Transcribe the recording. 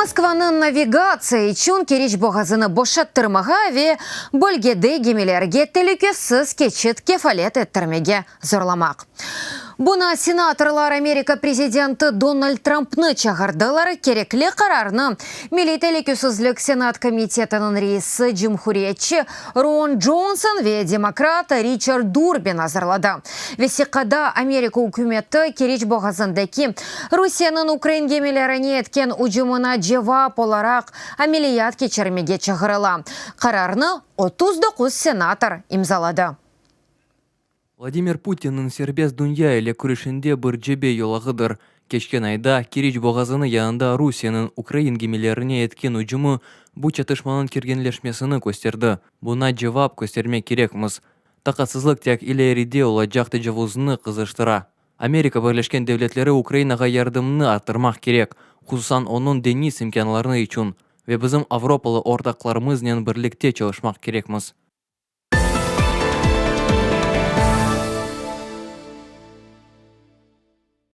Moskvanıñ navigatsiya içün Keriç boğazını boşattırmağa ve bölgede gemilerge telükesiz keçit kefalet ettirmege zorlamaq. Buña senatorlar Amerika prezidenti Donald Trampnı çağırdılar. Kerekli qararnı Milliy telükesizlik senat komitetiniñ reisi cumhuriyetçi Ron Conson ve demokrat Riçard Durbin azırladı. Vesiqada Amerika ükümeti Keriç boğazındaki Rusiyeniñ ukrain gemilerine etken ücümına cevap olaraq ameliyat keçirmege çağırıla. Qararnı 39 senator imzaladı. Vladimir Putinniñ serbest dünya ile küreşinde bir cebe yolağıdır. Keçken ayda Keriç boğazını yanında Rusiyeniñ ukrain gemilerine etken ücümi bu çatışmanıñ kerginleşmesini kösterdi. Buña cevap köstermek kerekmiz. Taqatsızlıq tek ileride olacaq tecavuznı qızıştıra. Amerika Birleşken Devletleri Ukrainağa yardımnı arttırmaq kerek, hususan onıñ deñiz imkânları içün, ve bizim avropalı ortaqlarımıznen birlikte çalışmaq kerekmiz.